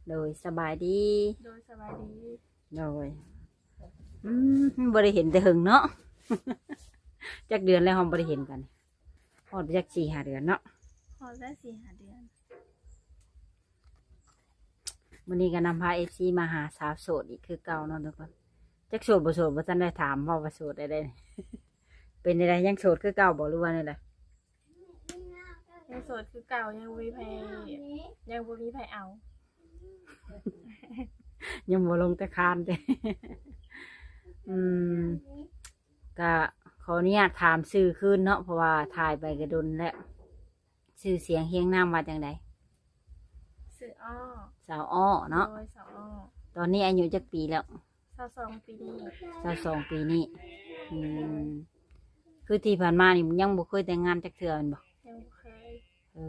ໂດຍ ສະບາຍດີ. ໂດຍ ສະບາຍດີ. ໂດຍ ອືມ ບໍ່ໄດ້ເຫັນແຕ່ເຫິງເນາະ. ຈັກເດືອນແລ້ວເຮົາບໍ່ໄດ້ເຫັນກັນ? ຮອດໄປຈັກສີ່ຫ້າເດືອນເນາະ. ຮອດໄປສີ່ຫ້າເດືອນ. ມື້ນີ້ກໍນຳພາເອັຟຊີມາຫາສາວໂສດອີກຄືເກົ່າເນາະທຸກຄົນ. ຈັກໂສດບໍ່ໂສດ ບໍ່ທັນໄດ້ຖາມ ເວົ້າວ່າໂສດໄດ້ເດ້. ເປັນໃດ ຍັງໂສດຄືເກົ່າບໍ່ ຫຼືວ່າແນວໃດ? ຍັງໂສດຄືເກົ່າ ຍັງບໍ່ມີໃຜ ຍັງບໍ່ມີໃຜເອົາ. ຍັງບໍ່ລົງແຕ່ຄານເດ້. ອືມ ກະຂໍອະນຸຍາດຖາມຊື່ຄືນເນາະ ເພາະວ່າຖ່າຍໄປກະດົນແລ້ວ. ຊື່ສຽງຮຽງນາມວ່າຈັ່ງໃດ? ຊື່ ອ້ອ. ສາວ ອ້ອ ເນາະ. ໂດຍ ສາວ ອ້ອ. ຕອນນີ້ອາຍຸຈັກປີແລ້ວ? ຊາວສອງປີນີ້. ຊາວສອງປີນີ້. ອືມ ຄືທີ່ຜ່ານມານີ້ຍັງບໍ່ເຄີຍແຕ່ງງານຈັກເທື່ອແມ່ນບໍ່? ຍັງບໍ່ເຄີຍ. ເອີ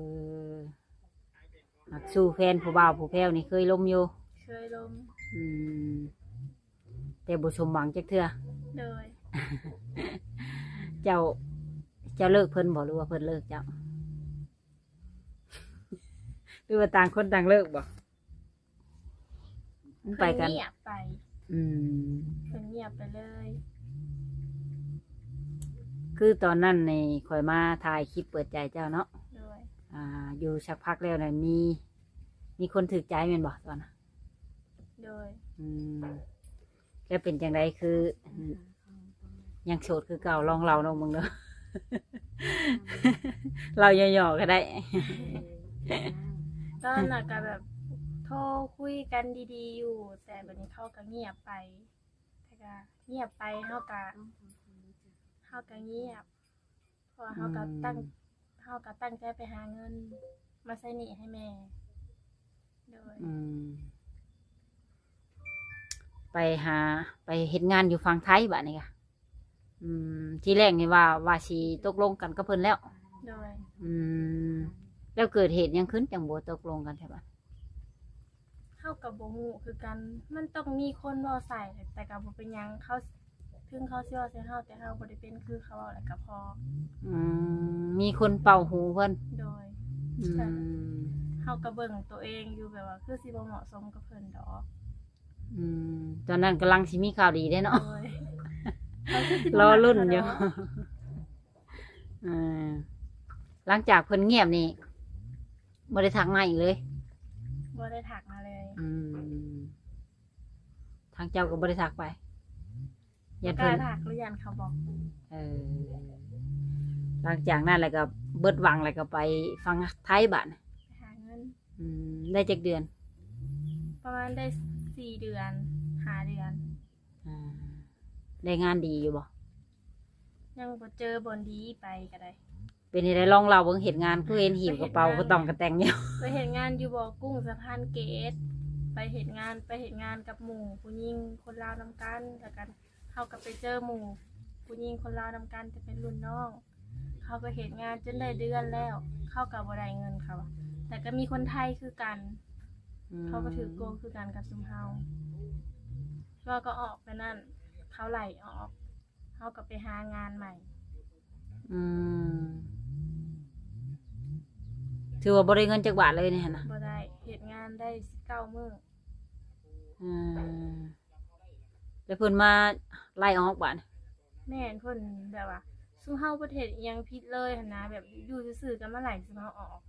ມັກສູ້ແຟນຜູ້ບ່າວຜູ້ແພ້ວນີ້ເຄີຍລົມຢູ່? ເຄີຍລົມ. ອືມ ແຕ່ບໍ່ສົມຫວັງຈັກເທື່ອ. ໂດຍ. ເຈົ້າ ເຈົ້າເລີກເພິ່ນບໍ່ ຫຼືວ່າເພິ່ນເລີກເຈົ້າ? ຫຼືວ່າຕ່າງຄົນຕ່າງເລີກບໍ່? ມັນໄປກັນ ເພິ່ນງຽບໄປ. ອືມ ເພິ່ນງຽບໄປເລີຍ. ຄືຕອນນັ້ນນີ້ຂ້ອຍມາຖ່າຍຄລິບເປີດໃຈເຈົ້າເນາະ. ໂດຍ. ອ່າ ຢູ່ສັກພັກແລ້ວນະ ມີ ມີຄົນຖືກໃຈແມ່ນບໍ່ຕອນນັ້ນ? ໂດຍ. ອືມ ແລ້ວເປັນຈັ່ງໃດ ຄື ອືມ ຍັງໂສດຄືເກົ່າ? ລອງເລົ່ານຳເບິ່ງເດີ. ເລົ່າຫຍໍ້ໆກໍໄດ້. ຕອນນັ້ນກໍແບບໂທຄຸຍກັນດີໆຢູ່ ແຕ່ບັດນີ້ເຂົາກໍງຽບໄປ ແຕ່ກໍງຽບໄປ ເຮົາກໍ ເຮົາກໍງຽບ ເພາະວ່າເຮົາກໍຕັ້ງ ອືມ ເຮົາກໍຕັ້ງໃຈໄປຫາເງິນມາໃຊ້ໜີ້ໃຫ້ແມ່. ໂດຍ. ອືມ ໄປຫາ ໄປເຮັດງານຢູ່ຝັ່ງໄທບາດນີ້ກະ. ອືມ ທີແລກນີ້ວ່າ ວ່າຊິຕົກລົງກັນກັບເພິ່ນແລ້ວ. ໂດຍ. ອືມ ແລ້ວເກີດເຫດຫຍັງຂຶ້ນ ຈັ່ງບໍ່ຕົກລົງກັນແທ້ບາດ? ເຮົາກໍບໍ່ຮູ້ຄືກັນ ມັນຕ້ອງມີຄົນເວົ້າໃສ່ ແຕ່ກໍບໍ່ເປັນຫຍັງ ເຂົາ ເຖິງເຂົາຊິເວົ້າໃສ່ເຮົາ ແຕ່ເຮົາບໍ່ໄດ້ເປັນຄືເຂົາເວົ້າ ແລ້ວກໍພໍ. ອືມ ມີຄົນເປົ່າຫູເພິ່ນ. ໂດຍ. ອືມ ເຮົາກໍເບິ່ງໂຕເອງຢູ່ ແບບວ່າຄືຊິບໍ່ເໝາະສົມກັບເພິ່ນດອກ. ອືມ ຕອນນັ້ນກຳລັງຊິມີຂ່າວດີເດ້ເນາະ. ໂດຍ. ລໍລຸ້ນຢູ່. ເອີ ຫຼັງຈາກເພິ່ນງຽບນີ້ ບໍ່ໄດ້ທັກມາອີກເລີຍ? ບໍ່ໄດ້ທັກມາເລີຍ. ອືມ ທາງເຈົ້າກໍບໍ່ໄດ້ທັກໄປ? ຢ້ານເພິ່ນ ບໍ່ກ້າທັກ ຢ້ານເຂົາບລັອກ. ເອີ ຫຼັງຈາກນັ້ນແລ້ວກໍເບິດຫວັງ ແລ້ວກໍໄປຝັ່ງໄທບາດ. ໄປຫາເງິນ. ອືມ ໄດ້ຈັກເດືອນ? ປະມານໄດ້ສີ່ເດືອນ ຫ້າເດືອນ. ອ່າ ໄດ້ງານດີຢູ່ບໍ່? ຍັງບໍ່ເຈີບ່ອນດີ ໄປກໍໄດ້. ເປັນຈັ່ງໃດ ລອງເລົ່າເບິ່ງ ເຮັດງານຄືເຫັນຫິ້ວກະເປົາກະຕ່ອງກະແຕ່ງຢູ່? ໄປເຮັດງານຢູ່ບໍ່ກຸ້ງ ສະພານເກດ ໄປເຮັດງານ ໄປເຮັດງານກັບໝູ່ຜູ້ຍິງຄົນລາວນຳກັນ ແລ້ວກໍເຮົາກໍໄປເຈີໝູ່ຜູ້ຍິງຄົນລາວນຳກັນ ແຕ່ເປັນລຸ້ນນ້ອງ. ເຂົາກໍເຮັດງານຈົນໄດ້ເດືອນແລ້ວ ເຂົາກໍບໍ່ໄດ້ເງິນເຂົາ ແຕ່ກໍມີຄົນໄທຄືກັນ. ອືມ ເຂົາກໍຖືກໂກງຄືກັນກັບຊຸມເຮົາ. ເຮົາກໍອອກໄປນັ້ນ ເຂົາໄລ່ອອກ ເຮົາກໍໄປຫາງານໃໝ່. ອືມ ຖືວ່າບໍ່ໄດ້ເງິນຈັກບາດເລີຍນີ້ຫັ້ນນະ? ບໍ່ໄດ້ ເຮັດງານໄດ້ສິບເກົ້າມື້. ອືມ ແລ້ວເພິ່ນມາໄລ່ອອກບາດນີ້? ແມ່ນ ເພິ່ນແບບວ່າ ຊຸມເຮົາບໍ່ໄດ້ເຮັດອີ່ຫຍັງຜິດເລີຍຫັ້ນນະ ແບບຢູ່ຊື່ໆກໍມາໄລ່ຊຸມເຮົາອອກ.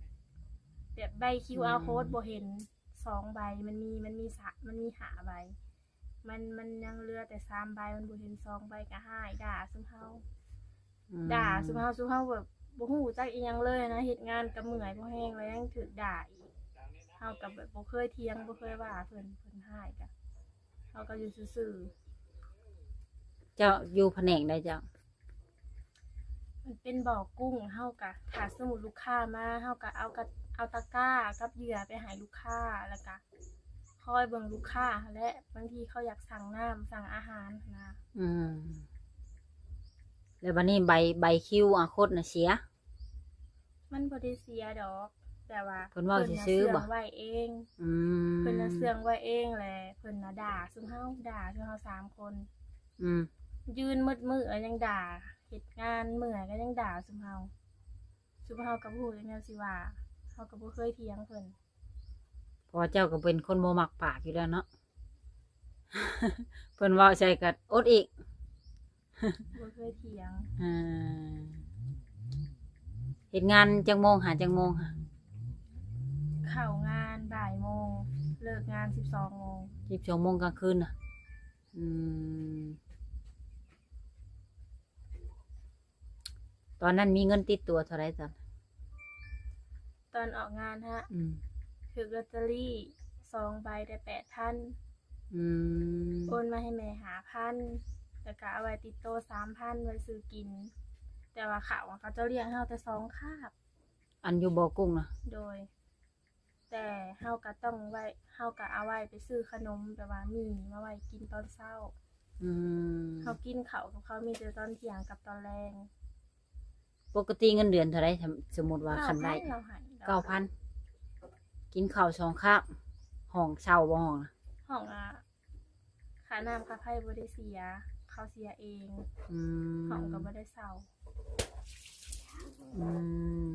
ແບບໃບຄິວອາໂຄດ ອືມ ບໍ່ເຫັນສອງໃບ ມັນມີ ມັນມີສາ ມັນມີຫ້າໃບ ມັນ ມັນຍັງເຫຼືອແຕ່ສາມໃບ ມັນບໍ່ເຫັນສອງໃບ ກໍຮ້າຍດ່າຊຸມເຮົາ. ອືມ ດ່າຊຸມເຮົາ ຊຸມເຮົາແບບບໍ່ຮູ້ຈັກອີ່ຫຍັງເລີຍນະ ເຮັດງານກໍເມື່ອຍພໍແຮງ ແລ້ວຍັງຖືກດ່າອີກ. ເຮົາກໍແບບບໍ່ເຄີຍຖຽງ ບໍ່ເຄີຍວ່າເພິ່ນ ເພິ່ນຮ້າຍກະ ເຮົາກໍຢູ່ຊື່ໆ. ເຈົ້າຢູ່ພະແນກໃດເຈົ້າ? ມັນເປັນບໍ່ກຸ້ງ ເຮົາກະ ຖ້າສົມມຸດລູກຄ້າມາ ເຮົາກະເອົາກະ ເອົາຕະກ້າກັບເຫຍື່ອໄປໃຫ້ລູກຄ້າ ແລ້ວກະຄອຍເບິ່ງລູກຄ້າຫັ້ນແຫຼະ ບາງທີເຂົາຢາກສັ່ງນ້ຳ ສັ່ງອາຫານຫັ້ນນະ. ອືມ ແລ້ວບາດນີ້ໃບ ໃບຄິວອາໂຄດນະເສຍ? ມັນບໍ່ໄດ້ເສຍດອກ ແຕ່ວ່າເພິ່ນເວົ້າຊື່ໆບໍ່? ເພິ່ນນະເຊື່ອງໄວ້ເອງ. ອືມ ເພິ່ນນະເຊື່ອງໄວ້ເອງ ແລະ ເພິ່ນນະດ່າຊຸມເຮົາ ດ່າຊຸມເຮົາສາມຄົນ. ອືມ ຢືນໝົດມື້ແລ້ວຍັງດ່າ ເຮັດງານເມື່ອຍກໍຍັງດ່າຊຸມເຮົາ. ຊຸມເຮົາກໍບໍ່ຮູ້ຈັກແນວຊິວ່າ ເຮົາກໍບໍ່ເຄີຍຖຽງເພິ່ນ. ະວ່າເຈົ້າກໍເປັນຄົນບໍ່ມັກປາກຢູ່ແລ້ວເນາະ ເພິ່ນເວົ້າໃສ່ກໍອົດອີກ. ບໍ່ເຄີຍຖຽງ. ອ່າ ເຮັດງານຈັກໂມງຫາຈັກໂມງ? ເຂົ້າງານບ່າຍໂມງ ເລີກງານສິບສອງໂມງ. ສິບສອງໂມງກາງຄືນນະ? ອືມ ຕອນນັ້ນມີເງິນຕິດຕົວເທົ່າໃດຕອນ? ຕອນອອກງານຫະ? ອືມ ຖືກລອດຕະລີສອງໃບໄດ້ແປດພັນ. ອືມ ໂອນມາໃຫ້ແມ່ຫ້າພັນ ແລ້ວກະເອົາໄວ້ຕິດໂຕສາມພັນ ໄວ້ຊື້ກິນ. ແຕ່ວ່າເຂົ້າເຂົາເຈົ້າລ້ຽງເຮົາແຕ່ສອງຄາບ. ອັນຢູ່ບໍ່ກຸ້ງນະ? ໂດຍ. ແຕ່ເຮົາກະຕ້ອງໄວ້ ເຮົາກະເອົາໄວ້ໄປຊື້ຂະໜົມ ແບບວ່າມີມາໄວ້ກິນຕອນເຊົ້າ. ອືມ ເຮົາກິນເຂົ້າກັບເຂົາມີແຕ່ຕອນທ່ຽງກັບຕອນແລງ. ປົກກະຕິເງິນເດືອນເທົ່າໃດ? ສົມມຸດວ່າຄັນໄດ້ ເກົ້າພັນ ເກົ້າພັນ ກິນເຂົ້າສອງຄາບ. ຫ້ອງເຊົ່າບໍ່? ຫ້ອງນະ ຫ້ອງ ອ່າ ຄ່ານ້ຳຄ່າໄຟບໍ່ໄດ້ເສຍ ເຂົາເສຍເອງ. ອືມ ຫ້ອງກໍບໍ່ໄດ້ເຊົ່າ. ອືມ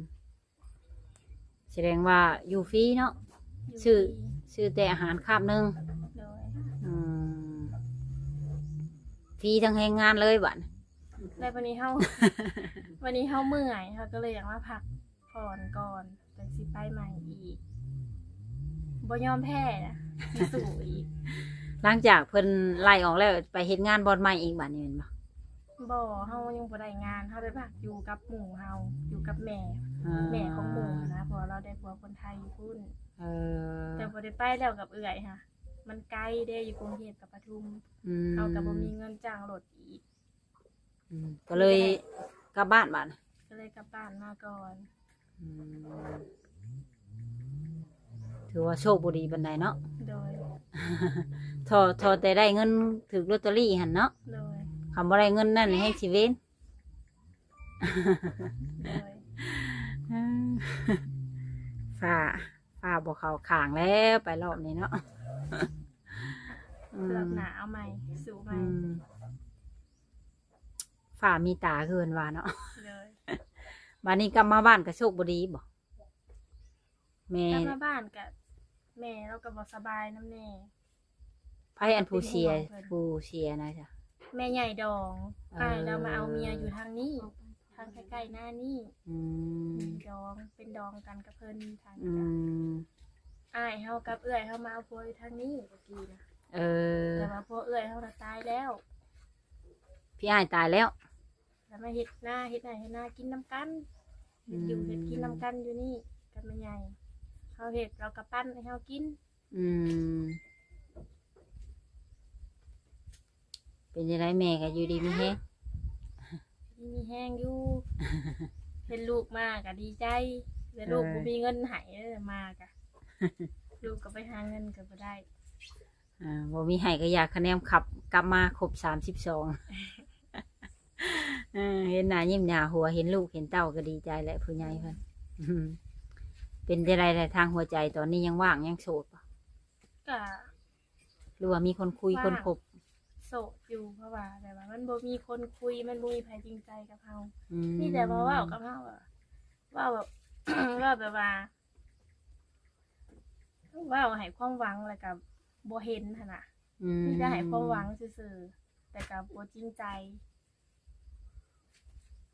ສະແດງວ່າຢູ່ຟຣີເນາະ. ຢູ່ ຊື້ ຟຣີ ຊື້ແຕ່ອາຫານຄາບໜຶ່ງ. ໂດຍ. ອືມ ຟຣີທັງແຮງງານເລີຍບາດນີ້. ແລ້ວບັດນີ້ເຮົາ ບັດນີ້ເຮົາເມື່ອຍ ເຮົາກໍເລີຍຢາກມາພັກຜ່ອນກ່ອນ ຈັ່ງຊິໄປໃໝ່ອີກ. ບໍ່ຍອມແພ້ນະ ຊິສູ້ອີກ. ຫຼັງຈາກເພິ່ນໄລ່ອອກແລ້ວ ໄປເຮັດງານບ່ອນໃໝ່ອີກບາດນີ້ແມ່ນບໍ່? ບໍ່ ເຮົາຍັງບໍ່ໄດ້ງານ ເຮົາໄປພັກຢູ່ກັບໝູ່ເຮົາ ຢູ່ກັບແມ່ ອ່າ ແມ່ຂອງໝູ່ຫັ້ນນະ ເພາະວ່າລາວໄດ້ຜົວຄົນໄທຢູ່ພຸ້ນ. ເອີ ແຕ່ບໍ່ໄດ້ໄປແລ້ວກັບເອື້ອຍຫະ ມັນໄກເດ້ ຢູ່ກຸງເທບກັບປະທຸມ. ອືມ ເຮົາກໍບໍ່ມີເງິນຈ້າງລົດອີກ. ອືມ ກໍເລີຍ ກໍເລີຍ ກັບບ້ານບາດນີ້ ກໍເລີຍກັບບ້ານມາກ່ອນ. ອືມ ຖືວ່າໂຊກບໍ່ດີປານໃດເນາະ. ໂດຍ. ທໍ່ ທໍ່ແຕ່ໄດ້ເງິນຖືກລອດເຕີຣີຫັ້ນເນາະ. ໂດຍ. ຄັນບໍ່ໄດ້ເງິນນັ້ນແຮງຊິເວນ. ໂດຍ. ຟ້າ ຟ້າບໍ່ເຂົ້າຂ້າງແລ້ວ ໄປຮອບນີ້ເນາະ. ອືມ ລອບໜ້າເອົາໃໝ່ ສູ້ໃໝ່. ອືມ ຟ້າມີຕາຄືເພິ່ນວ່າເນາະ. ໂດຍ. ບາດນີ້ກັບມາບ້ານກໍໂຊກບໍ່ດີບໍ? ແມ່ ກັບມາບ້ານກະ ແມ່ລາວກໍບໍ່ສະບາຍນຳແດ່. ໃຜອັນຜູ້ເສຍ ຜູ້ເສຍນະ? ແມ່ໃຫຍ່ດອງ. ເອີ ອ້າຍລາວມາເອົາເມຍຢູ່ທາງນີ້ ທາງໃກ້ໆໜ້ານີ້. ອືມ ດອງ ເປັນດອງກັນກັບເພິ່ນທາງ ອືມ ນີ້. ອ້າຍເຮົາກັບເອື້ອຍເຮົາມາເອົາຜົວຢູ່ທາງນີ້ແຕ່ກີ້ນະ. ເອີ ແຕ່ວ່າຜົວເອື້ອຍເຮົານະຕາຍແລ້ວ. ພີ່ອ້າຍຕາຍແລ້ວ ແລ້ວມາເຮັດນາ ເຮັດໄຮ່ເຮັດນາກິນນຳກັນ. ເຮັດຢູ່ ອືມ ເຮັດກິນນຳກັນຢູ່ນີ້ກັບແມ່ໃຫຍ່. ເຮົາເຮັດ ລາວກໍປັນໃຫ້ເຮົາກິນ. ອືມ ເປັນຈັ່ງໃດ ແມ່ກໍຢູ່ດີມີແຮງ? ດີມີແຮງຢູ່. ເຫັນລູກມາກໍດີໃຈ ແຕ່ລູກ ເອີ ບໍ່ມີເງິນໃຫ້ເດີ້ ມາກໍ ລູກກໍໄປຫາເງິນກໍບໍ່ໄດ້. ອ່າ ບໍ່ມີໃຫ້ກໍຢາກຄະແນນຂັບກັບມາຄົບສາມສິບສອງ. ເອີ ເຫັນໜ້າຍິ້ມໜ້າຫົວ ເຫັນລູກເຫັນເຕົ້າກໍດີໃຈແຫຼະ ຜູ້ໃຫຍ່ເພິ່ນ. ເປັນຈັ່ງໃດແຫຼະ ທາງຫົວໃຈຕອນນີ້ຍັງວ່າງຍັງໂສດບໍ່? ກະ ຫຼືວ່າມີຄົນຄຸຍ ວ່າງ ຄົນຄົບ? ໂສດຢູ່ ເພາະວ່າແບບວ່າມັນບໍ່ມີຄົນຄຸຍ ມັນບໍ່ມີໃຜຈິງໃຈກັບເຮົາ. ອືມ ມີແຕ່ມາເວົ້າກັບເຮົາ ເວົ້າແບບ ເວົ້າແບບວ່າ ເວົ້າໃຫ້ຄວາມຫວັງ ແລ້ວກໍບໍ່ເຫັນຫັ້ນນະ. ອືມ ມີແຕ່ໃຫ້ຄວາມຫວັງຊື່ໆ ແຕ່ກໍບໍ່ຈິງໃຈ.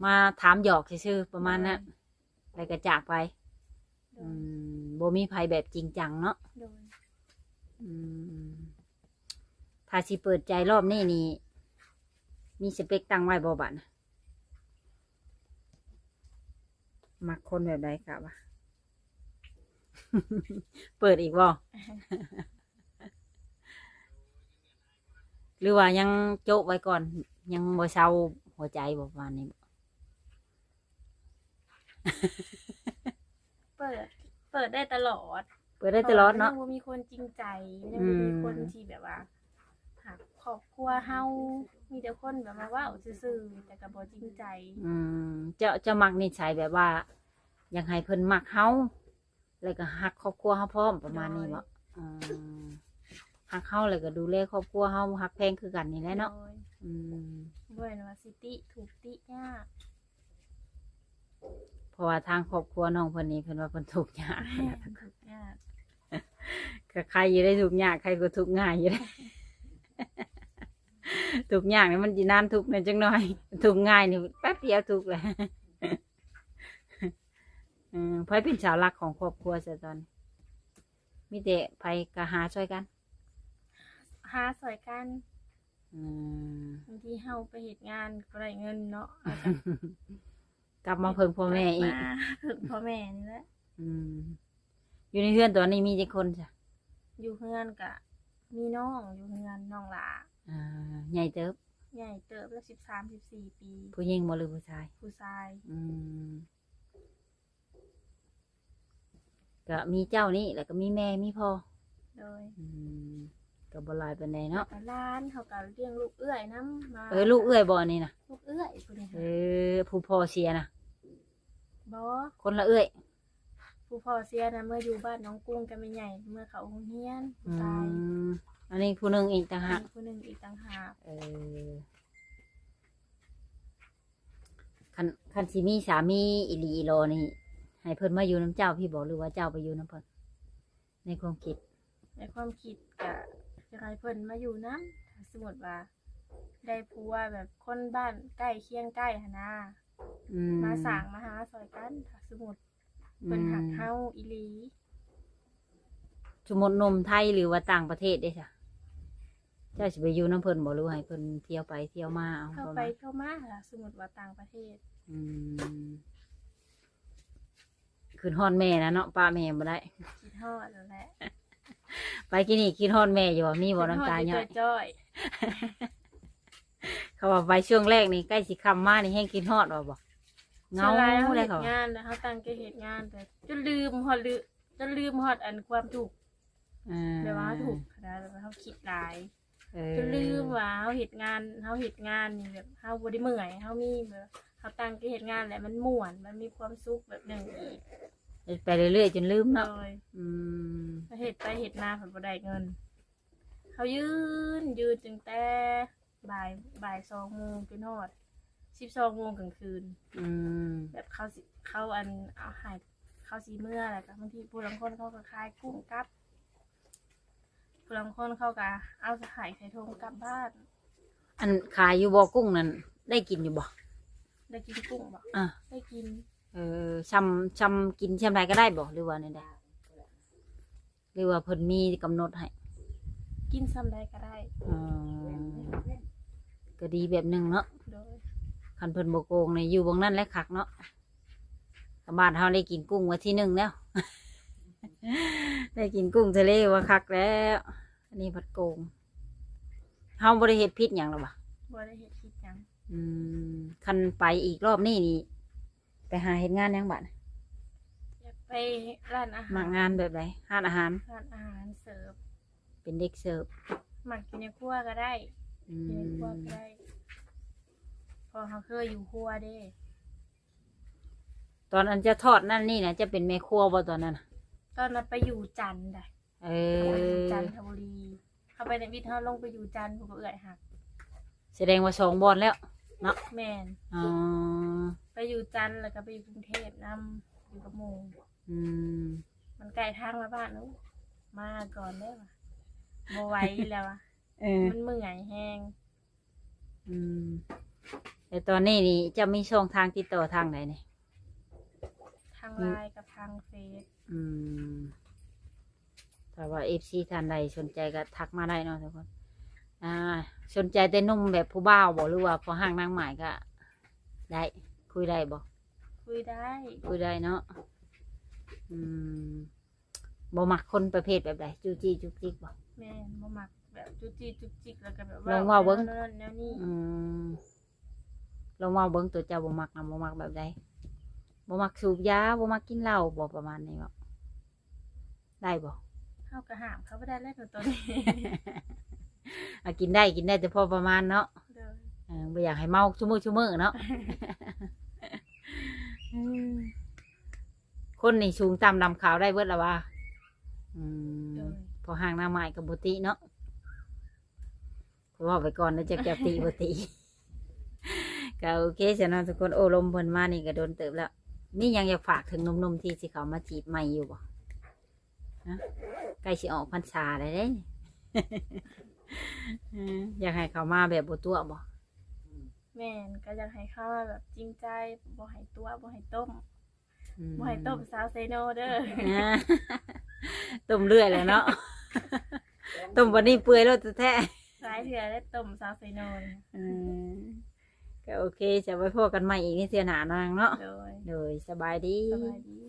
ມາຖາມຫຍອກຊື່ໆ ປະມານນັ້ນ ໂດຍ ແລ້ວກໍຈາກໄປ. ໂດຍ. ອືມ ບໍ່ມີໃຜແບບຈິງຈັງເນາະ. ໂດຍ. ອືມ ຖ້າຊິເປີດໃຈຮອບນີ້ນີ້ ມີສະເປັກຕັ້ງໄວ້ບໍ່ບາດນະ? ມັກຄົນແບບໃດກະວ່າ ເປີດອີກບໍ່? ຫຼືວ່າຍັງໂຈະໄວ້ກ່ອນ ຍັງບໍ່ເຊົາຫົວໃຈບໍ່ ປະມານນີ້ບໍ? ເປີດ ເປີດໄດ້ຕະຫຼອດ ເປີດໄດ້ຕະຫຼອດເນາະ ເພາະວ່າມັນຍັງບໍ່ມີຄົນຈິງໃຈ ຍັງບໍ່ມີ ອືມ ຄົນທີ່ແບບວ່າຮັກຄອບຄົວເຮົາ ມີແຕ່ຄົນແບບມາເວົ້າຊື່ໆ ແຕ່ກໍບໍ່ຈິງໃຈ. ອືມ ເຈົ້າ ເຈົ້າມັກນິໄສແບບວ່າ ຢາກໃຫ້ເພິ່ນມັກເຮົາ ແລ້ວກໍຮັກຄອບຄົວເຮົາພ້ອມ ປະມານນີ້ບໍ? ໂດຍ. ອໍ ຮັກເຮົາ ແລ້ວກໍດູແລຄອບຄົວເຮົາ ຮັກແພງຄືກັນນີ້ແຫຼະເນາະ. ໂດຍ. ອືມ ບໍ່ແມ່ນວ່າຊິຕິ ຖືກຕິຍາກ ເພາະວ່າທາງຄອບຄົວນ້ອງເພິ່ນນີ້ ເພິ່ນວ່າເພິ່ນທຸກຍາກ ແມ່ນ ທຸກຍາກ. ກໍໄຄຢູ່ໄດ໋ ທຸກຍາກໄຄກວ່າທຸກງ່າຍຢູ່ໄດ໋. ທຸກຍາກນີ້ມັນຊິນານທຸກແດ່ຈັກໜ່ອຍ ທຸກງ່າຍນີ້ແປັບດຽວທຸກແລ້ວ. ເອີ ໃຜເປັນເສົາຫຼັກຂອງຄອບຄົວຊະຕອນນີ້? ມີແຕ່ໃຜກໍຫາຊ່ອຍກັນ? ຫາຊ່ອຍກັນ. ອືມ ບາງທີເຮົາໄປເຮັດງານບໍ່ໄດ້ເງິນເນາະ ເຮົາກໍ ກັບມາເພິ່ງພໍ່ແມ່ອີກ ມາເພິ່ງພໍ່ແມ່ນີ້ແຫຼະ. ອືມ ຢູ່ໃນເຮືອນຕອນນີ້ມີຈັກຄົນຊະ? ຢູ່ເຮືອນກະມີນ້ອງຢູ່ເຮືອນ ນ້ອງຫຼ້າ. ອ່າ ໃຫຍ່ເຕີບ? ໃຫຍ່ເຕີບແລ້ວ ສິບສາມ ສິບສີ່ປີ. ຜູ້ຍິງບໍ່ ຫຼືຜູ້ຊາຍ? ຜູ້ຊາຍ. ອືມ ກະມີເຈົ້ານີ້ ແລ້ວກໍມີແມ່ ມີພໍ່. ໂດຍ. ອືມ ກໍບໍ່ຫຼາຍປານໃດເນາະ. ແລ້ວກໍຫຼານ ເຮົາກໍລ້ຽງລູກເອື້ອຍນຳ ມາ. ເອີ ລູກເອື້ອຍບໍ່ອັນນີ້ນະ? ລູກເອື້ອຍຜູ້ນີ້. ເອີ ຜູ້ພໍ່ເສຍນະ? ບໍ່ ຄົນລະເອື້ອຍ. ຜູ້ພໍ່ເສຍນະ ເມືອຢູ່ບ້ານໜອງກຸງກັບແມ່ໃຫຍ່ ເມືອເຂົ້າໂຮງຮຽນ ຜູ້ຊາຍ. ອືມ ອັນນີ້ຜູ້ໜຶ່ງອີກຕ່າງຫາກ. ອັນນີ້ຜູ້ໜຶ່ງອີກຕ່າງຫາກ. ເອີ ຄັນ ຄັນຊິມີສາມີອີ່ຫຼີອີ່ຫຼໍນີ້ ໃຫ້ເພິ່ນມາຢູ່ນຳເຈົ້າພີ້ບໍ ຫຼືວ່າເຈົ້າໄປຢູ່ນຳເພິ່ນ? ໃນຄວາມຄິດ ໃນຄວາມຄິດກະຢາກໃຫ້ເພິ່ນມາຢູ່ນຳ ຖ້າສົມມຸດວ່າໄດ້ຜົວແບບຄົນບ້ານໃກ້ຄຽງໃກ້ຫັ້ນນາ. ອືມ ມາສ້າງມາຫາຊ່ອຍກັນ ຖ້າສົມມຸດເພິ່ນ ອືມ ຮັກເຮົາອີ່ຫຼີ. ສົມມຸດໜຸ່ມໄທ ຫຼືວ່າຕ່າງປະເທດເດ້ຊະ? ເຈົ້າຊິໄປຢູ່ນຳເພິ່ນບໍ່ ຫຼືໃຫ້ເພິ່ນທ່ຽວໄປທ່ຽວມາເອົາ? ເຂົ້າໄປເຂົ້າມາ ຖ້າສົມມຸດວ່າຕ່າງປະເທດ. ອືມ ຄິດຮອດແມ່ນະເນາະ ປະແມ່ບໍ່ໄດ້. ຄິດຮອດຫັ້ນແຫຼະ. ໄປກີ້ນີ້ຄິດຮອດແມ່ຢູ່ບໍ່? ມີບໍ່ ນ້ຳຕາຍ້ອຍ? ຄິດຮອດຢູ່ຈ້ອຍໆ. ເຂົາວ່າໄປຊ່ວງແລກນີ້ ໃກ້ຊິຄ່ຳມານີ້ແຮງຄິດຮອດວ່າບໍ່? ເຫງົາ. ສ່ວນຫຼາຍເຮົາເຮັດງານ ເຂົາວ່າ ແລ້ວເຮົາຕັ້ງໃຈເຮັດງານ ແຕ່ຈົນລືມຮອດ ລື ຈົນລືມຮອດອັນຄວາມທຸກ. ອ່າ ແບບວ່າເຮົາທຸກຫັ້ນນະ ແບບວ່າເຮົາຄິດຫຼາຍ. ເອີ ຈົນລືມວ່າເຮົາເຮັດງານ ເຮົາເຮັດງານນີ້ແບບເຮົາບໍ່ໄດ້ເມື່ອຍ ເຮົາມີແບບ ເຮົາຕັ້ງໃຈເຮັດງານແຫຼະ ມັນມ່ວນ ມັນມີຄວາມສຸກແບບໜຶ່ງອີກ. ເຮັດໄປເລື້ອຍໆຈົນລືມເນາະ. ໂດຍ. ອືມ ເຮັດໄປເຮັດມາເພິ່ນບໍ່ໄດ້ເງິນ ເຮົາຢືນ ຢືນຕັ້ງແຕ່ບ່າຍ ບ່າຍສອງໂມງຈົນຮອດສິບສອງໂມງກາງຄືນ. ອືມ ແບບເຂົາຊິ ເຂົາອັນເອົາໃຫ້ ເຂົາຊິເມືອ ແລ້ວກໍບາງທີຜູ້ລາງຄົນເຂົາກໍຂາຍກຸ້ງກັບ ຜູ້ລາງຄົນເຂົາກໍເອົາໃສ່ ໃສ່ຖົງກັບບ້ານ. ອັນຂາຍຢູ່ບໍ່ກຸ້ງນັ້ນ ໄດ້ກິນຢູ່ບໍ່? ໄດ້ກິນກຸ້ງບໍ່? ອ່າ ໄດ້ກິນ. ເອີ ຊ່ຳ ຊ່ຳກິນຊ່ຳໃດກໍໄດ້ບໍ່ ຫຼືວ່າແນວໃດ? ຫຼືວ່າເພິ່ນມີກຳນົດໃຫ້? ກິນຊ່ຳໃດກໍໄດ້. ອໍ ກໍດີແບບໜຶ່ງເນາະ. ໂດຍ. ຄັນເພິ່ນບໍ່ໂກງນີ້ ຢູ່ບ່ອນນັ້ນແຫຼະຄັກເນາະ. ກະບ້ານເຮົາໄດ້ກິນກຸ້ງວັນທີໜຶ່ງແລ້ວ ໄດ້ກິນກຸ້ງທະເລວ່າຄັກແລ້ວ. ອັນນີ້ພັດໂກງ ເຮົາບໍ່ໄດ້ເຮັດຜິດຫຍັງດອກຫວາ? ບໍ່ໄດ້ເຮັດຜິດຫຍັງ. ອືມ ຄັນໄປອີກລອບນີ້ນີ້ ໄປຫາເຮັດງານຫຍັງບາດ? ຢາກໄປຮ້ານອາຫານ. ມັກງານແບບໃດ? ຮ້ານອາຫານ? ຮ້ານອາຫານເສີບ. ເປັນເດັກເສີບ. ມັກຢູ່ໃນຄົວກໍໄດ້. ອືມ ຢູ່ໃນຄົວກໍໄດ້ ເພາະເຮົາເຄີຍຢູ່ຄົວເດ້. ຕອນອັນເຈົ້າທອດນັ້ນນີ້ນະ ເຈົ້າເປັນແມ່ຄົວບໍ່ຕອນນັ້ນນະ? ຕອນນັ້ນໄປຢູ່ຈັນໄດ໋. ເອີ ໄປຢູ່ຈັນທະບູລີ. ເຮົາໄປນຳວິດ ເຮົາລົງໄປຢູ່ຈັນ ຜູ້ກໍເອື້ອຍຮັກ. ສະແດງວ່າສອງບ່ອນແລ້ວເນາະ? ແມ່ນ. ອໍ ໄປຢູ່ຈັນ ແລ້ວກໍໄປຢູ່ກຸງເທບນຳ ຢູ່ກັບໝູ່. ອືມ ມັນໃກ້ທາງມາບ້ານ. ໂອ້ ມາກ່ອນເດີ້ວ່າ ບໍ່ໄຫວແລ້ວວ່າ. ເອີ ມັນເມື່ອຍແຮງ. ອືມ ແລ້ວຕອນນີ້ນີ້ເຈົ້າມີຊ່ອງທາງຕິດຕໍ່ທາງໃດນີ້? ທາງ ອືມ ລາຍກັບທາງເຟສ. ອືມ ຖ້າວ່າເອັຟຊີທ່ານໃດສົນໃຈກໍທັກມາໄດ້ເນາະທຸກຄົນ. ອ່າ ສົນໃຈແຕ່ໜຸ່ມແບບຜູ້ບ່າວບໍ່ ຫຼືວ່າພໍ່ຮ້າງນາງໝ້າຍກໍໄດ້ ຄຸຍໄດ້ບໍ່? ຄຸຍໄດ້. ຄຸຍໄດ້ເນາະ. ອືມ ບໍ່ມັກຄົນປະເພດແບບໃດ? ຈູ້ຈີ້ຈຸກຈິກບໍ່? ແມ່ນ ບໍ່ມັກແບບຈູ້ຈີ້ຈຸກຈິກ ແລ້ວກໍແບບ ລອງເວົ້າເບິ່ງ ເວົ້າແນວນັ້ນແນວນີ້. ອືມ ລອງເວົ້າເບິ່ງ ຕົວເຈົ້າບໍ່ມັກນະ ບໍ່ມັກແບບໃດ? ບໍ່ມັກສູບຢາ ບໍ່ມັກກິນເຫຼົ້າບໍ່ ປະມານນີ້ບໍ? ໄດ້ບໍ່? ເຮົາກໍຫ້າມເຂົາບໍ່ໄດ້ແລ້ວຕອນນີ້. ອາ ກິນໄດ້ ກິນໄດ້ແຕ່ພໍປະມານເນາະ. ໂດຍ. ເອີ ບໍ່ຢາກໃຫ້ເມົາຊຸມື້ ຊຸມື້ເນາະ. ອືມ ຄົນນີ້ສູງຕ່ຳດຳຂາວໄດ້ເບິດລະວ່າ. ອືມ ໂດຍ. ພໍຮ່າງໜ້າໝ້າຍກໍບໍ່ຕິເນາະ ເວົ້າໄປກ່ອນເດີ ຈັກຈະຕິບໍ່ຕິ. ກໍໂອເຄຊະເນາະທຸກຄົນ. ໂອ້ ລົມເພິ່ນມານີ້ກໍດົນເຕີບແລ້ວ. ມີຫຍັງຢາກຝາກເຖິງໜຸ່ມໆທີ່ຊິເຂົ້າມາຈີບໃໝ່ຢູ່ບໍ່? ໃກ້ຊິອອກພັນສາແລ້ວເດ້. ເອີ ຢາກໃຫ້ເຂົາມາແບບບໍ່ຕົວະບໍ່? ແມ່ນ ກໍຢາກໃຫ້ເຂົາມາແບບຈິງໃຈ ບໍ່ໃຫ້ຕົວະ ບໍ່ໃຫ້ຕົ້ມ. ອືມ ບໍ່ໃຫ້ຕົ້ມສາວເຊໂນເດີ. ອ່າ ຕົ້ມເລື້ອຍແຫຼະເນາະ. ຕົ້ມບັດນີ້ເປື່ອຍໂລດແທ້ໆ. ຫຼາຍເທື່ອແລ້ວຕົ້ມສາວເຊໂນນີ້. ເອີ ກໍໂອເຄ ຈະໄວ້ພໍ້ກັນໃໝ່ອີກໃນເທື່ອໜ້ານາງເນາະ. ໂດຍ ໂດຍ ສະບາຍດີ ສະບາຍດີ.